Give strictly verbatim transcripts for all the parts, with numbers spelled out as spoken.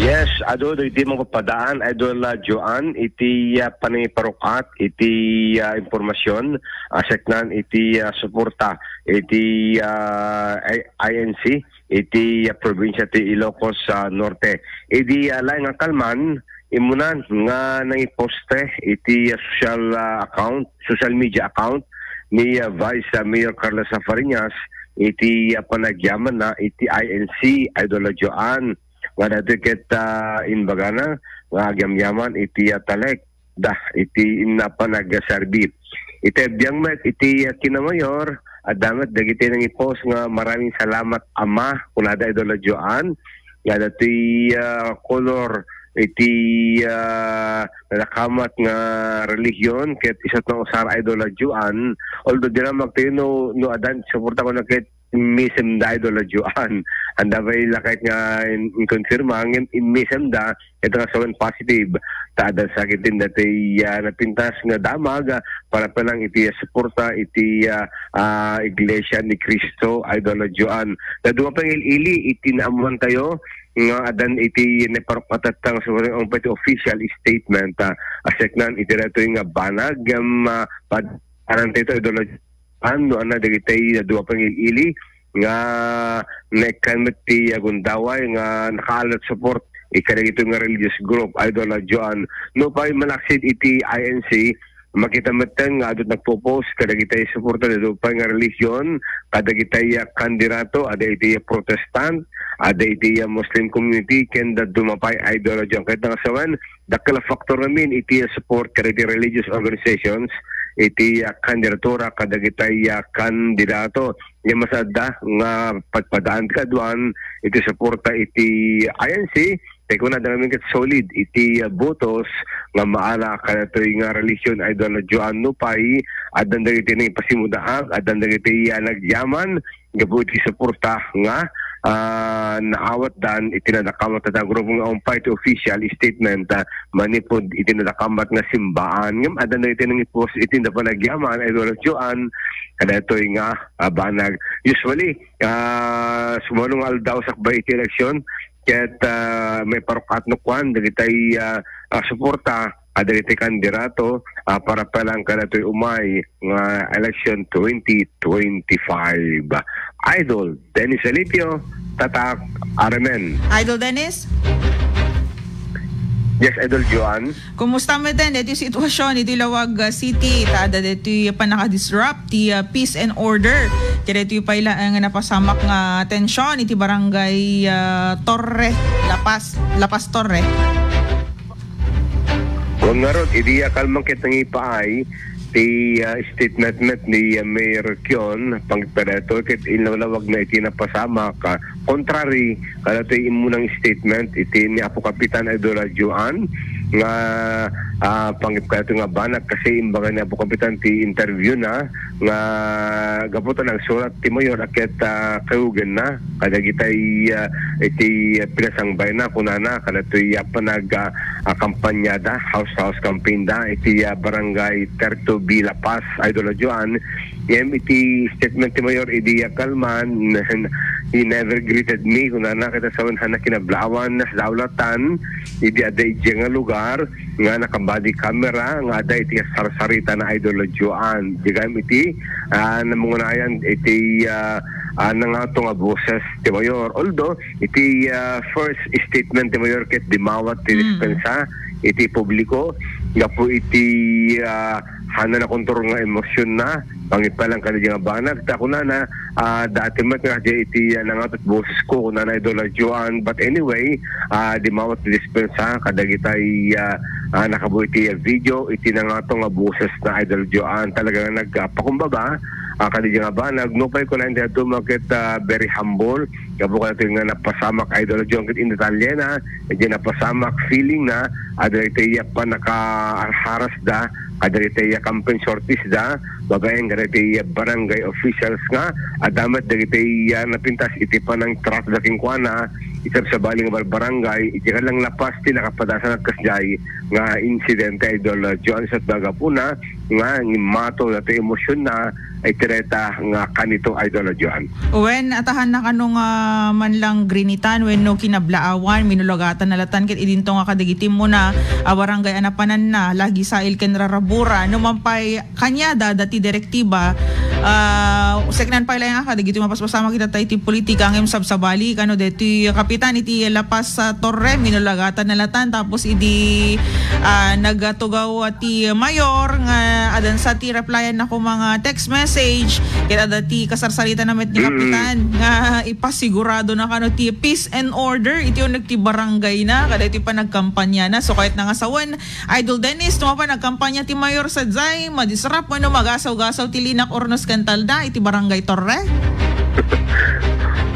Yes, adu, dagiti mapadaan, Idol, ah, Joan, iti, ah, panangiparuk-at, iti, ah, impormasion, ah, seknan iti, ah, suporta, iti, ah, I-, I N C, iti, ah, probinsya ti Ilocos, ah, Norte. Idi, ah, laeng a kalman, immuna nga nangiposte iti, ah, social, ah, account, social media account ni, ah, Vice, ah, Mayor Carlos Fariñas, iti, ah, panagyamanna iti I N C, Idol, ah, Joan. Nga daytoy ket, ah, imbagana nga agyamyaman iti, ah, talek da iti inna panagserbi. Iti biang met iti, ah, kinamayor, adda met dagiti nangipost nga, "Maraming salamat, Ama," kunada, Idol, ah, Joan, nga daytoy, ah, kolor iti, ah, nadakamat nga relihion ket isu ti nausar, Idol, ah, Joan. Although dina magtuy no, no adda suporta, kuna ket immisemda, Idol, ah, Joan. Anda pay lakay nga in-, inkonfirma, ngem immisemda, ket nga sawen positive. Ta adda sa ket daytoy, ah, napintas nga damag, ah, para pa lang iti, ah, suporta iti, ah, ah, Iglesia ni Cristo, Idol, ah, Joan. Nadua pay nga il-ili iti naammoantayo nga addan iti naiparuk-at nga suporta, iti official statement, ah, a seknan iti daytoy nga banag, ngem, ah, pad-, aran tayo, Idol, ah, Joan, no adda dagiti dua pay nga il-ili nga naikkan met ti gundaway nga nakaal a support kadagitoy nga religious group, Idol, ah, Joan. Nupay malaksid iti I N C, makita met nga adu ti nagpo-post kadagiti suporta ti dua pay nga relihion, kadagiti, ah, kandidato, adda iti Protestant, adda iti, ah, Muslim community, ken dadduma pay, Idol, ah, Joan. Ket nga sawen, dakkel a factor ngamin iti support kadagiti religious organizations iti, ah, kandidatura kadagiti, ah, kandidato. Ngem mas adda nga padpadaan ti kaaduan iti suporta iti I N C, ta kunada ngamin ket solid iti, ah, botos nga maala kadaytoy nga relihion, Idol, ah, Joan. Nupay addan dagiti nangipasimudaag, addan dagiti, ah, nagyaman, gapu iti suporta nga, ah, naawatdan iti nadakamat a grupo nga umpay ti official statement, ah, manipud iti nadakamat nga simbaan. Ngem addan dagiti nangipost iti naipanagyaman, Idol, ah, Joan, kadaytoy nga, ah, banag. Usually, ah, sumano nga aldaw sakbay iti eleksyon, ket, ah, maiparuk-at no kuan dagiti, ah, ah, suporta a dagiti kandidato, ah, para pa lang kadaytoy umay nga election twenty twenty-five. Idol Dennis Alipio, Tatak R M N. Idol Dennis? Yes, Idol Joan. Kumusta met daytoy sitwasyon iti Laoag, ah, City? Ta adda daytoy pannakadisrupt ti, ah, peace and order. Kadaytoy pay la, ah, nga napasamak nga tensyon iti barangay, ah, Torre, La Paz, La Paz Torre. Wen ngarud, idi, ah, kalman ket nangipaay ti, ah, statement met ni, ah, Mayor Kion, pangpadato ket inlawlawag na iti napasamak, ah, contrary kadaytoy immunang statement iti ni Apo Kapitan Idol Joan nga, ah, pangipkadato nga banag kasi imbaga ni Apo Kapitan ti interview na nga gapu ta nagsurat ti mayor a ket, ah, kayugenna kadagitay, ah, iti pinasangbayna kunana kadaytoy, ah, panag, ah, ah, kampanyada, house-to-house campaign da iti, ah, barangay Terto B, La Paz, Idol Joan. Ngem iti statement ti mayor idi, ah, kalman, he never greeted me, kunana, ket sawen, hana kinablawan, nasdaulatan idi adda idiay nga lugar nga naka-body camera nga adda iti sarsarita na, Idol Joan. Di gayam iti, ah, namungunayan iti, ah, ah, nangato nga boses ti mayor. Although, iti, ah, first statement ti mayor ket dimawat ti Mm. dispensa iti publiko gapu iti, ah, hana nakontrol nga emosionna, pangipalang kadagiti nga banag. Ta kunana, ah, dati met nga di iti, ah, nangato ti boses ko, kunana, Idol Joan. But anyway, ah, dimawat ti dispensa kadagitay, ah, ah, nakabuy iti video iti nangato nga boses na, Idol Joan. Talaga nga nagpakumbaba, ah, kadagiti nga banag. Nupay kunana, daytoy met ket, ah, very humble. Gapu kadaytoy nga napasamak, Idol Joan, ket in detalye na, iti napasamak feeling na, adda iti pannakaharasda, kadagiti campaign sortiesda, babaen kadagiti barangay officials nga, adda met dagiti, ah, napintas iti panangtrato da kenkuana, isabsabali nga barbarangay, iti kanilang lapas ti nakapadasan ket kasdiay nga insidente, Idol Joan, sa gapuna nga immato datoy emosionna, iti dayta nga kanito, Idol Joan. Wen, atahan na kano nga man lang grinitan wenno kinablaawan, minulagatan na latan ket idinto nga kadagiti muna a barangay a napananna, Lagisail ken Rarabura. No man pay kaniada dati direktiba, ah, seknan pay laeng a kadagiti mapaspasamak ita tay ti politika ngem sabsabali kano deti kapitan iti La Paz, ah, Torre, minulagatan na latan tapos idi, ah, nagatugaw ti mayor nga adansa ti replyan na ko mga text message, ket adda ti kasarsarita na met ni Mm. Kapitan nga ipasigurado na kano ti peace and order iti uneg ti barangay na, kada iti panagkampanya na. So, kayat na nga sawen, Idol Dennis, tumapan nagkampanya ti mayor sa Zay, madisrupt wenno magasaw-gasaw ti linak Hornos ken Talda iti barangay Torre?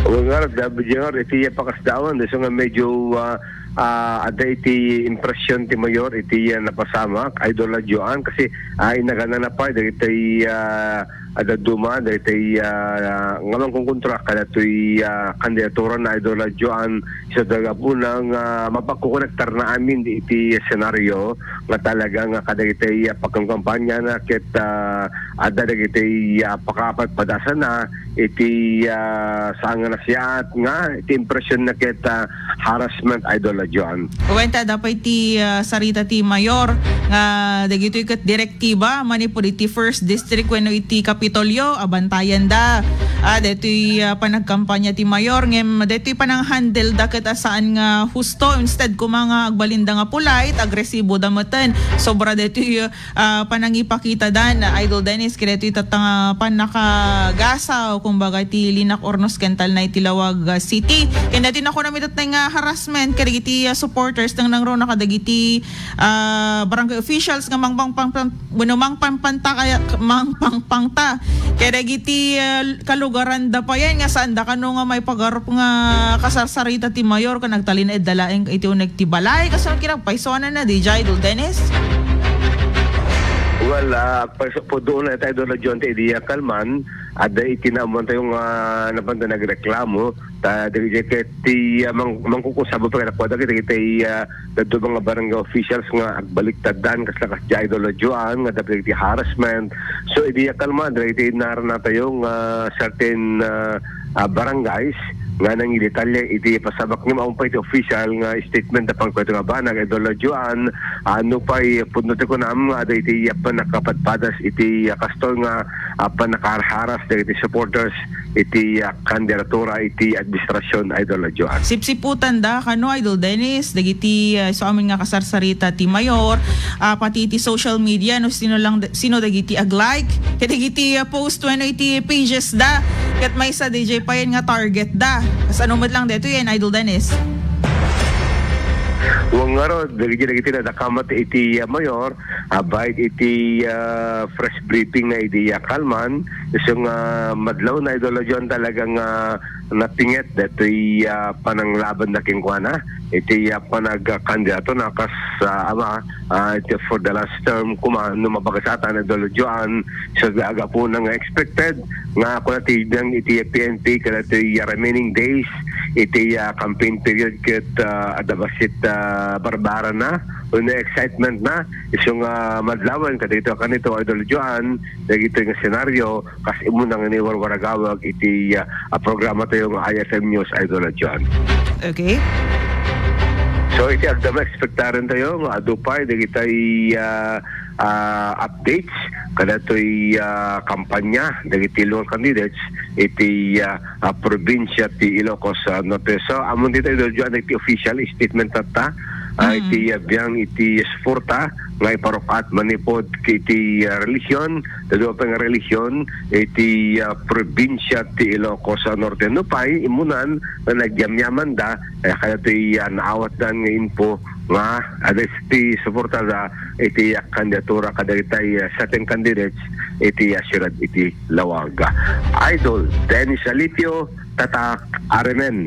Wen ngarud, David Junior, iti pakasdawan, isu nga medyo, ah, ah, adda iti impresyon ti mayor iti, ah, napasamak, Idol Joan, kasi, ah, inaganana pay dagiti, ah, adda duma dagiti, ah, nga mangkonkontra kadatoy, ah, kandidatura na Idol Joan sa gapuna nga mapagkukonektar na amin iti senaryo nga talaga nga kadagiti, ah, pagkamkampanya na ket, ah, adda dagiti, ah, pakapadpadasan na iti, ah, saan nga nasiat nga iti impresyon na ket, ah, harassment, Idol Joan. Wen ta, adda pay ti, ah, sarita ti mayor nga dagitoy ket direktiba manipud iti First District wenno iti Kapitolyo, abantayan da. Ah, detoy, ah, panagkampanya ti mayor, ngem detoy panang-handle da ket a saan nga husto, instead kuma nga agbalin da nga polite, agresibo da meten. Sobra detoy, ah, panangipakita dan, Idol Dennis, ket detoy tatta nga pannakagasaw, kumbaga, ti linak Hornos ken Talda iti Laoag, ah, City. Ken detoy nakunam itatta nga harassment kadagiti, ah, supporters nang nangruna kadagiti, ah, barangay officials nga mangpangpang-, wenno mangpangpanta kaya, mangpangpangta kadagiti, ah, kalugaran da payen nga saan da kano nga maipagarup nga kasarsarita ti mayor ken nagtalinaed da laeng iti uneg ti balay. Kasano kinapaysuanan na, D J Idol Dennis? Well, ah, pudno na tayo doon na dyan ti idea kalman. Adda iti naammoan tayo nga napanda nagreklamo. Ta, dagiti ket ti, ah, mang-, mangkukusabo pa kadakuada dagiti, ah, dadduma nga barangay officials nga agbaliktaddan, kasla kas Idol Joan, nga dagiti harassment. So, idi kalma, dagiti narnatayo nga certain, ah, ah, barangays nga nangidetalye iti pasabak ni maong pa iti official nga statement na pangkuwento nga banag, Idol Joan, ano pa'y pudno ti kunam nga dagiti, ah, panakapadpadas iti, ah, kastoy nga, ah, panakaharharas dagiti supporters iti, ah, kandidatura iti administrasyon, Idol Joan. Sipsiputan da kano, Idol Dennis, dagiti, ah, isu amin nga kasarsarita ti mayor, ah, pati iti social media, no sino lang, sino dagiti ag-like, kadagiti, ah, post wenno iti pages da, ket maysa D J payen nga target da. Kasano met lang detoy, Idol Dennis? Wen ngarud, dagiti, dagiti nadakamat iti, ah, mayor, abay iti, ah, press briefing na idi, ah, kalman, isu nga madlaw na Idol Joan talaga nga napinget datoy, ah, pananglaban na kenkuana. Iti, ah, panagkandidato na kas, ah, ama, ah, iti for the last term kuma no mabagasatan Idol Joan sa agapuna nga expected nga kuna ti biang iti P N P kadatoy, ah, remaining days iti, ah, campaign period ket, ah, adda bassit, ah, barbara na wenno excitement na. Isu nga madlawan kadagitoy a kanito, Idol Joan, dagitoy nga senaryo, kas immuna nga ni warwaragawag iti, ah, ah, programa tayo nga I F M News, Idol Joan. Okay. So, iti agdama, ekspektaren tayo nga adu pay dagitoy, ah, ah, updates kadatoy, ah, kampanya dagiti local candidates iti, ah, ah, probinsya ti Ilocos, ah, Norte. So, ammon ditoy, Idol Joan, iti official statement tatta, ah, Mm. iti, ah, biang iti suporta nga iparuk-at manipud iti, ah, relihion, dadduma pay nga relihion iti, ah, probinsya ti Ilocos, ah, Norte. Nupay, immunan nga nagyamyaman da, eh, kadatoy, ah, naawatdan nga info nga adda ti suporta da iti, ah, kandidatura kadagitay, ah, certain candidates iti, ah, siyudad iti Laoag. Idol Dennis Alipio, Tatak R M N.